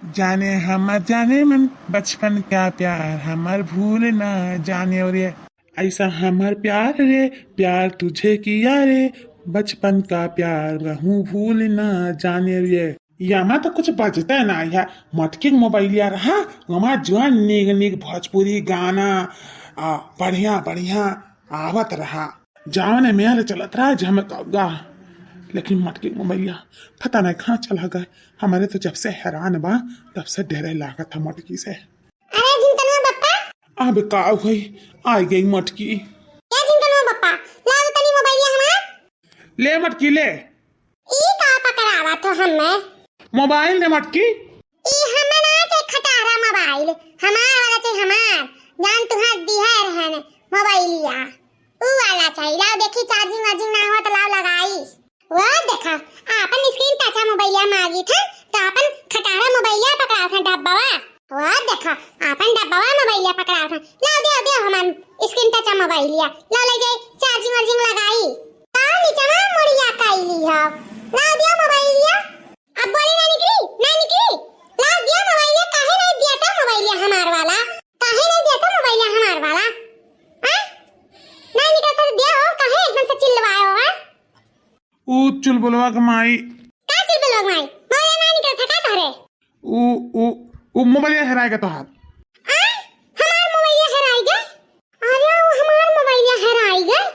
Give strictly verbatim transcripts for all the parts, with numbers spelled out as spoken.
जाने हमर जाने मन, बचपन का प्यार हमर भूल ना जाने रे। ऐसा हमर प्यार रे, प्यार तुझे किया रे, बचपन का प्यार रहूं भूल ना जाने रे। यामा तो कुछ बजते ना है, मटकी के मोबाइलिया रहा, वमा जौन नीक नीक भोजपुरी गाना आ बढ़िया बढ़िया आवत रहा। जौन मेल चलत रहा झमकौगा, लेकिन मटकी के मोबाइलिया पता नहीं कहाँ चला गए। हमरे तो जब से हैरान बा, तब से डरे लागत है मटकी से। अरे झिनकनुआ बप्पा। अब का हुई, आ गई मटकी। ए झिनकनुआ बप्पा, लाओ तनी मोबाइलिया हमार। ले मटकी ले। ई का पकड़ावत हो हमें? मोबाइल दे मटकी। ई हमें ना चाहे खटारा मोबाइल, हमार वाला चाहे हमार। जान तुहार दिहे रहन मोबाइलिया, ऊ वाला चाही। लाओ देखी charging वार्जिंग ना हो तो लाओ लगाई। वो देखा, आपन screen touch मोबाइलिया मांगी था, तो आपन खटारा मोबाइलिया पकड़ा था डब्बावा। वो देखा, आपन डब्बावा मोबाइलिया पकड़ा था। लाओ दे, दे हमार screen touch मोबाइलिया, लाओ ले जाए charging वार्जिंग लगाई। का निचवा मुड़िया कैली हो, लाओ दे मोबाइलिया। अब बोली ना निकली, ना निकली। लाओ दिया मोबाइलिया, काहे नहीं दिया था मोबाइलिया हमार वाला? काहे नहीं दिया था मोबाइलिया हमार वाला? हाँ? नहीं निकला था तो दिया हो, काहे एकदम से चिल्लवाए हो, हाँ? ऊ चुलबुलवा के माई। का चुलबुलवा के माई? मोबाइलिया नहीं निकला था का तोहरे? ऊ, ऊ, ऊ मोबाइलिया हेराए गए तोहार। आ? हमार मोबाइलिया हेराई गए? अरे, वो हमार मोबाइलिया हेराई गए।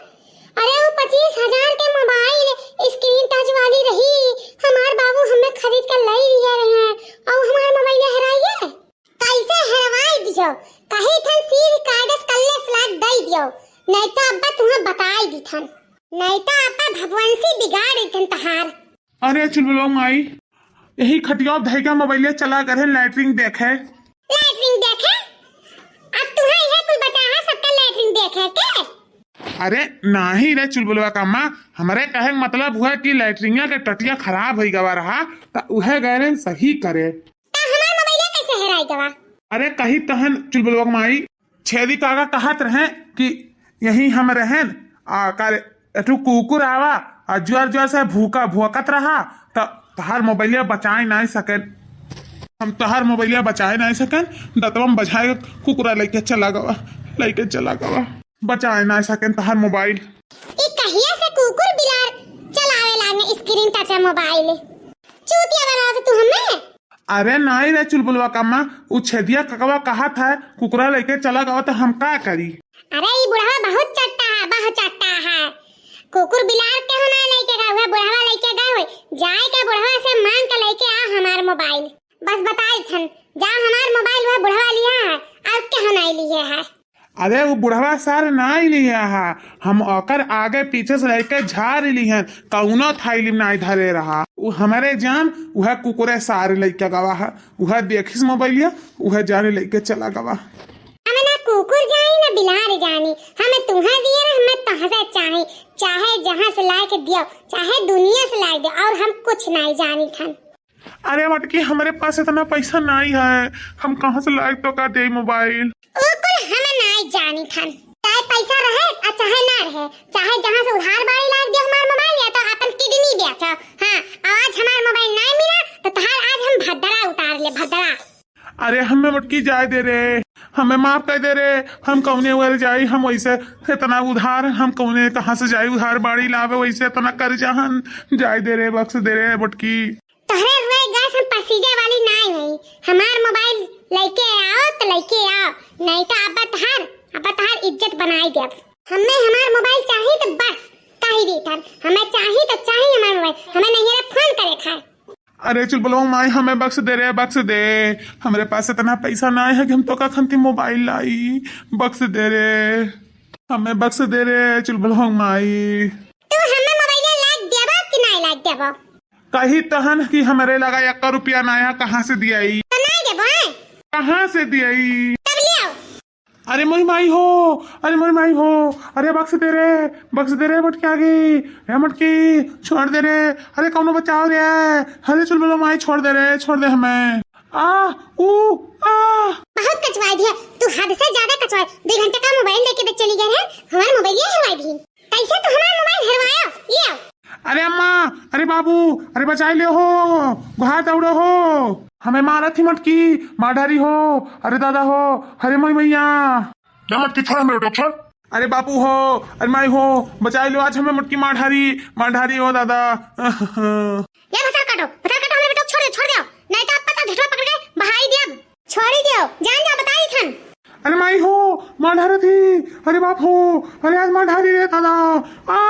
अरे, वो पच्चीस हजार के मोबाइल screen touch वाली रही, हमार बाबू हमें खरीद के लाई दिए रहे, और हमार मोबाइलिया हेराई गए। कैसे हेरवाई दियो? कही थन सील कागज कल्ले slot दई दियो, नहीं तो अब्बा तुम्हें बताई दी थन, नहीं तो अब्बा भगवंशी बिगाड़ दी थन तहार। अरे चुलबुलवा माई, यही खटिया धई के मोबाइलिया चला करे लैट्रिन देखे। लैट्रिन देखे? अब तुम्हें यह कुल बचा है सबका लैट्रिन देखे के? अरे नाही रे चुलबुलवा का माँ, हमरे कहे के मतलब हुआ कि लैट्रिनिया के टटिया खराब होई गवा रहा, त उहे गए रहे सही करे। त हमार मोबाइलिया कैसे हेराई गवा? अरे कही तहन चुलबुलवा के माई, छेदी काका कहत रहे कि यही हम रहेन, आ, का रे, एठू कुकुर आवा, आ, जुआर जुआर से भूका भोंकत रहा, त तहार मोबाइलिया बचाए नाई सकेन। हम तहार मोबाइलिया बचाए नाई सकेन, दतवा में बजाए कुकुरा लइके चला गवा, लइके चला गवा। बचाए नाई सकेन तहार मोबाइल। ई कहिया से कुकुर बिलार चलावे लागे screen touch मोबाइल? चूतिया बनावत तू हमें। अरे नाई रे चुलबुलवा कम्मा, उ छेदिया ककवा कहत है, कुकुरा लइके चला गवा त हम का करी? अरे ई बुढ़वा बहुत चट्टा है, बहुत चट्टा है। कुकुर बिलार के हो ना लइके गए, उहे बुढ़वा लइके गए होई। जाए के बुढ़वा से मांग के लइके आ हमार मोबाइल। बस बताई थन, जा हमार मोबाइल उहे बुढ़वा लिहे है, और केहू नाई लिहे है। अरे उ बुढ़वा सार नाई लिहे है, हम ओकर आगे पीछे से लइके झार लिहन, कउनो थाइली में नाई धरे रहा। उ हमरे जान, उहे कुकुरे सार लइके गवा है। उहे देखिस मोबाइलिया, उहे जाने लइके चला गवा। हमें ना कुकुर जानी, ना बिलार जानी, हमें तुहा दिए ना, हमें तहसे चाही, चाहे जहाँ से लाइके दियो, चाहे दुनिया से लाइके दियो, और हम कुछ नाई जानी थन। अरे मटकी, हमरे पास इतना पैसा नाई है, हम कहाँ से लाइके तोका देई मोबाइल? उ कुल हमें नाई जानी थन, चाहे पैसा रहे और चाहे ना रहे, चाहे जहाँ से उधार बाड़ी लाइके दियो हमार मोबाइल, या तो अपन किडनी बेचो। हाँ, आज हमार मोबाइल नाई मिला तो तहार आज हम भद्दरा उतार ले, भद्दरा। अरे हमें मटकी जाए दे रे, हमें माफ कर दे रे, हम कौने ओर जाई, हम वैसे इतना उधार, हम कौने कहाँ से जाई उधार बाड़ी लावे, वैसे इतना कर्जा हन, जाए दे रे, बख्श दे रे मटकी। तोहरे रुए गैस हम पसीजे वाली नाई हई, हमार मोबाइल लइके आओ तो लइके आओ, नहीं तो अब तहार, अब तहार इज्जत बनाई देब। हमें हमार मोबाइल चाही तो बस कही दी थन, हमें चाही तो चाही हमार मोबाइल, हमें नहीं है फोन करे खाए। अरे चुलबुलवा माई, हमें बख्श दे रे, बख्श दे। हमरे पास इतना पैसा ना है कि हम तोका खंती मोबाइल लाई। बख्श दे रे, हमें बख्श दे रे चुलबुलवा माई। तू हमें मोबाइल लाइक देबो कि नहीं लाइक देबो? कही तहन कि हमरे लगा एक रुपया ना है, कहाँ से दियाई? तो नहीं देबो, हैं? कहाँ से दियाई? तब ले आओ। अरे मोरी माई हो, अरे मोरी माई हो, अरे बख्श दे रे, बख्श दे रे मटकी आ गई। ए मटकी, छोड़ दे रे, अरे कौनो बचाओ रे, अरे चुलबुलवा माई छोड़ दे रे, छोड़ दे हमें। आ, ऊ, आ। बहुत कचवाई दिया, तू हद से ज्यादा कचवाई। दो घंटे का मोबाइल लेके दे चली गए हैं, हमारा मोबाइल ये हरवाई दी। कैसे तू हमारा मोबाइल हरवाया? ले आओ। अरे अम्मा, अरे बाबू, अरे बचाई ले हो, गोहार दौड़ो हो, हमें मारत ही मटकी, मार डारी हो, अरे दादा हो, अरे मई मैया। क्या मटकी, छोड़ हमरे बेटवा, छोड़। अरे बापू हो, अरे माई हो, बचाई लो, आज हमें मटकी मार डारी, मार डारी हो दादा। ले भतार काटो, भतार काटो, हमरे बेटवा छोड़ दे, छोड़ दे, नहीं तो आपका झिटवा पकड़ के बहाई दिया। छोड़ी दियो, जान जा, बताई थन। अरे माई हो, मार डारत ही, अरे बाप हो, अरे आज मार डारी रे दादा, आ,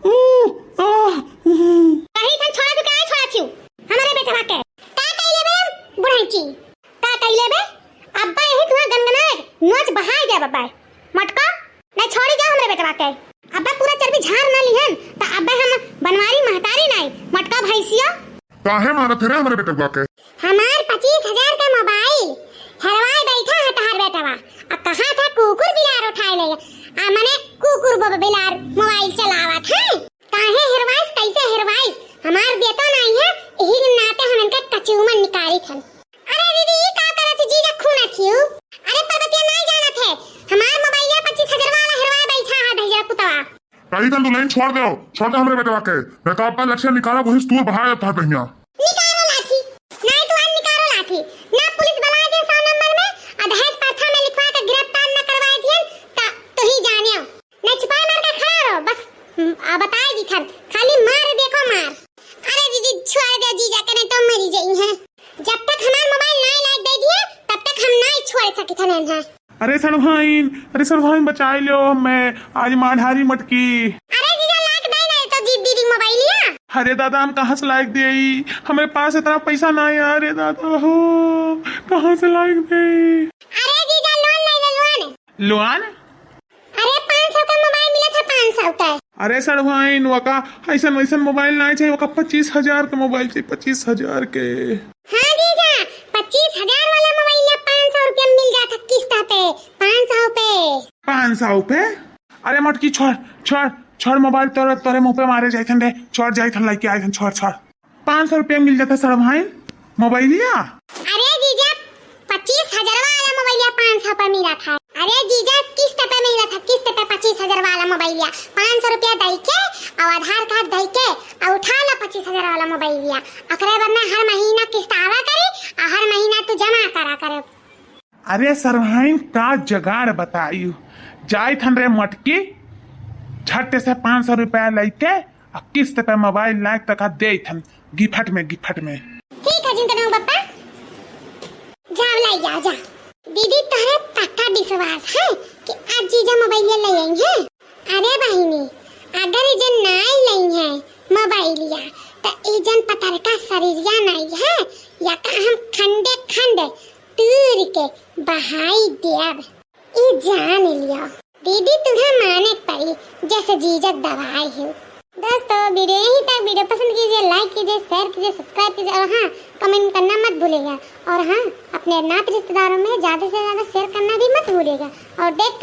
ऊ, आ, ऊ। कहीं थन छोड़ा तू, काहे छोड़ा थियू? हमरे बेटवा के। का कइले बे, बुढ़ंची? का कइले बे? अब्बा यही तुहा गनगनाए, नोच बहाई दे अब्बा। मटका, नहीं छोड़ी दे हमरे बेटवा के। अब्बा पूरा चर्बी झार ना लिहन, त अब्बा हम बनवारी महतारी नहीं, मटका भैंसिया। काहे मारत है रे हमरे बेटवा के? हमार पच्चीस हजार का मोबाइल हेरवाए बैठा है तहार बेटवा। आ कहा था कुकुर बिलार उठाए ले। आ मने कुकुर बो-, बिलार मोबाइल चलावत है। काहे हेरवाइस, कैसे हेरवाइस? हमार बेटो नहीं है, यही नाते हम इनका कचूमन निकाली थन। अरे दीदी, ई का करत जीजा खूना थियू? अरे पर्वतिया नहीं जानत है, हमार मोबाइलिया पच्चीस हजार वाला हेरवाए बैठा है दहिया कुतवा। कही तन तू लाइन छोड़ दो, छोड़ दे हमरे बेटवा के। नहीं तो आपका लठिया निकाला, वही तूर बहा जाता है बहिया। निकालो लाठी, नहीं तू आज निकालो लाठी। ना पुलिस बुलाए दे सौ नंबर में, आ दहेज प्रथा में लिखवा के गिरफ्तार न करवाए दिए, त तू ही जानियो। नहीं छुपाए मार के खड़ा रहो, बस, हम्म, आ बताए दी थन, खाली मार देखो मार। अरे दीदी छोड़ दे जीजा के, नहीं तो मरी जाई है। जब तक हमार मोबाइल नहीं लाइक दे दिए, तब तक हम नहीं छोड़ सकी थन इन्हें। अरे सड़वाइन, अरे सड़वाइन, बचाई लो हमें, आज मार डारी मटकी। अरे जीजा, लाइक दे नहीं तो जी दीदी मोबाइलिया। अरे दादा, हम कहाँ से लाइक देई? हमरे पास इतना पैसा नहीं है। अरे दादा हो, कहाँ से लाइक देई? अरे जीजा, लोन ले ले, लोन। लोन? अरे पाँच सौ का मोबाइल मिला था, पाँच सौ का। अरे सड़वाइन, वका ऐसन वैसन मोबाइल नहीं चाहिए, वका पच्चीस हजार का मोबाइल चाहिए, पच्चीस हजार के। हाँ जीजा, पच्चीस हजार वाला मोबाइल या पाँच सौ रुपया में मिल जाता किस्त पे, पाँच सौ पे। पाँच सौ पे? अरे मटकी छोड़, छोड़, छोड़ मोबाइल, तोरे, तोरे मुंह पे मारे जाइथन रे, छोड़ जाइथन, लेके आइथन, छोड़, छोड़। पाँच सौ रुपया में मिल जाता सड़वाइन मोबाइलिया। अरे जीजा, पच्चीस हजार वाला मोबाइलिया पाँच सौ पे मिला था। अरे जीजा, किस्त पे मिला था, किस्त पे पच्चीस हजार वाला मोबाइलिया। पाँच सौ रुपया दई के और आधार कार्ड दई के और उठा ला पच्चीस हजार वाला मोबाइलिया। ओकरे बाद में हर महीना किस्त आवा करी और हर महीना तू जमा करा करे। अरे सरवाइन, का जुगाड़ बतायू, जाइथन रे मटकी, झट से पाँच सौ रुपया लइके आ किस्त पे मोबाइल लाइक तक दे थन, गिफ्ट में, गिफ्ट में। ठीक है, चिंता नहीं पप्पा, जाओ लाई जा, जा। दीदी, तोहरे पक्का विश्वास है कि आज जीजा मोबाइल ले आई है? अरे बहिनी, अगर ई जन नाई लई है मोबाइलिया, त ई जन पतरका शरीरिया नाई है, या का हम खंडे खंड तूर के बहाई देब। ई जान लियो, दीदी तुम्हें माने के पड़ी, जैसे जीजक दवाई है। दोस्तों, वीडियो यहीं तक। वीडियो पसंद कीजिए, लाइक कीजिए, शेयर कीजिए, सब्सक्राइब कीजिए और हाँ, कमेंट करना मत भूलिएगा। और हाँ, अपने नात रिश्तेदारों में ज़्यादा से ज़्यादा शेयर करना भी मत भूलिएगा। और देख